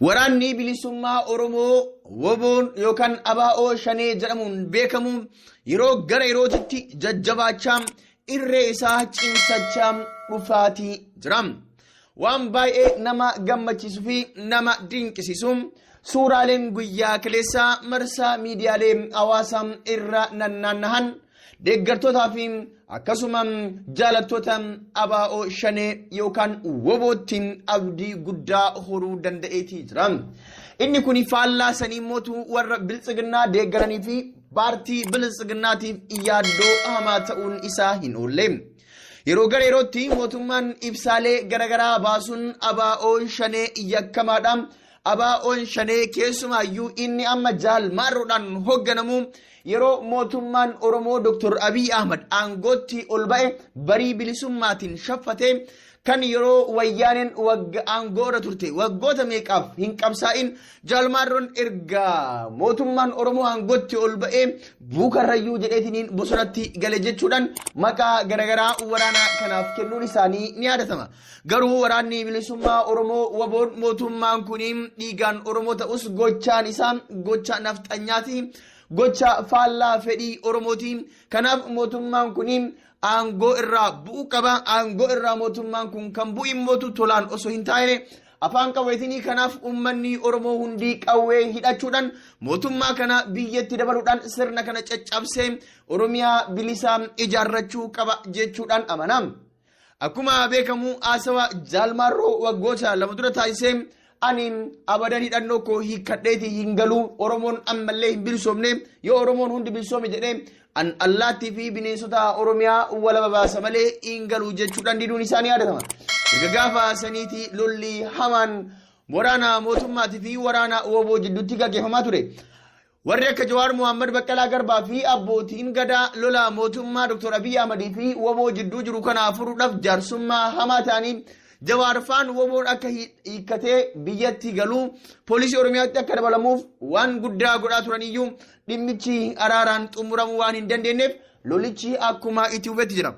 Waraanni bilisummaa Oromoo WBOn yookaan ABO Shanee jedhamuun beekamu yeroo gara yerootitti jajjabaachaa irree isaa cimsachaa dhufaatii jira. Waan baay'ee nama gammachiisuu fi nama dinqisiisu suuraaleen guyyaa kaleessaa marsaa miidiyaalee hawaasaa irra nannaannahan deeggartootaa fi akkasuma jaalattoota ABO Shanee yookaan WBOttiin abdii guddaa horuu danda'eetii jira. Inni kun faallaa sanii mootu warra biltsiginnaa deeggaranii fi paartii biltsiginnaatiif yaaddoo hamaa ta'uun isaa hin oolle. Yeroo gara yerootti mootummaan ibsaalee garaagaraa baasuun ABO Shanee yakkamaadha. ABOn Shanee keessumaayyuu inni amma Jaal Maarroodhaan hoogganamu yeroo mootummaan Oromoo Dr. Abiy Ahmad aangootti ol ba'e barii bilisummaatiin shaffatee kan yeroo wayyaaneen wagga aangoo irra turte waggoota meeqaaf hin qabsaa'in Jaal Maarroon erga mootummaan Oromoo aangootti ol ba'ee buukarrayyuu jedheetiniin bosonatti gale jechuudhaan maqaa garaagaraa waraana kanaaf kennuun isaanii ni yaadatama. Garuu waraanni bilisummaa Oromoo WBOn mootummaan kun dhiigaan Oromoo ta'us gochaan isaa gocha nafxanyaati. Gocha faallaa fedhii Oromooti. Kanaaf mootummaan kun aangoo irraa bu'uu qaba. Aangoo irraa mootummaan kun kan bu'u immoo tolaan osoo hin taane afaan qawweetiin. Kanaaf uummanni Oromoo hundi qawwee hidhachuudhaan mootummaa kana biyyatti dabaluudhaan sirna kana caccabsee Oromiyaa bilisaa ijaarrachuu qaba jechuudhaan amana. Akkuma beekamu haasawa Jaal Maarroo waggoota 2 dura taasisee ani abadan hidhannoo koo hiikkadheeti hin galu, Oromoon ammallee hin bilisoomne, yoo Oromoon hundi bilisoome jedhee an allaattii fi bineensota Oromiyaa walaba baasa malee hin galu jechuudhaan diduun isaanii yaadatama. Erga gaafa saniiti lolli hamaan waraana mootummaatii fi waraana WBO jidduutti gaggeeffamaa ture. Warri akka Jawaar Mohaammed, Baqqalaa Garbaa fi abbootiin gadaa lola mootummaa Dr. Abiy Ahmadii fi WBO jidduu jiru kana furuudhaaf jaarsummaa hamaa ta'anii Jawaar faan WBOn akka hiikkatee biyyatti galuu poolisii Oromiyaatti akka dabalamuuf waan guddaa godhaa turaniyyuu dhimmichi araaraan xumuramuu waan hin dandeenyeef lolichi akkuma itti fufetti jira.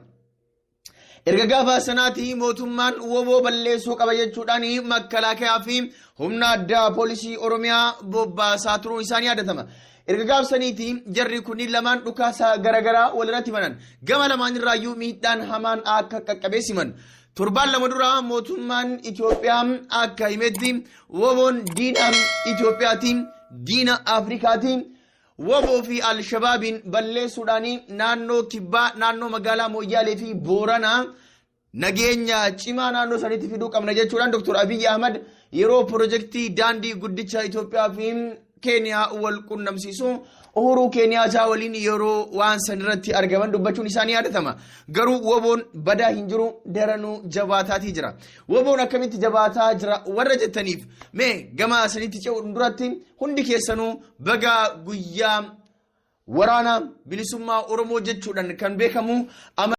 Erga gaafa sanaati mootummaan WBO balleessuu qaba jechuudhaan makkalaakayaa fi humna addaa poolisii Oromiyaa bobbaasaa turuun isaanii yaadatama. Erga gaaf saniiti jarri kunniin lamaan dhukaasa garaagaraa walirratti banan. Gama lamaan irraayyuu miidhaan hamaan akka qaqqabeessiman. Torbaan 2 dura mootummaan Itoophiyaa akka himetti WBOn diina Itoophiyaatiin, diina Afrikaatiin, WBO fi Alshabaabiin balleessuudhaan naannoo kibbaa naannoo magaalaa Mooyyaalee fi Booranaa nageenya cimaa naannoo sanitti fiduu qabna jechuudhaan Dr. Abiy Ahmad yeroo pirojektii daandii guddicha Itoophiyaa fi Keeniyaa wal qunnamsiisu Uhuruu Keeniyaataa waliin yeroo waan san irratti argaman dubbachuun isaanii yaadatama. Garuu WBOn badaa hin jiru, daranuu jabaataatii jira. WBOn akkamitti jabaataa jira warra jettaniif mee gama sanitti ce'uun duratti hundi keessanuu baga guyyaa waraana bilisummaa Oromoo jechuudhaan kan beekamu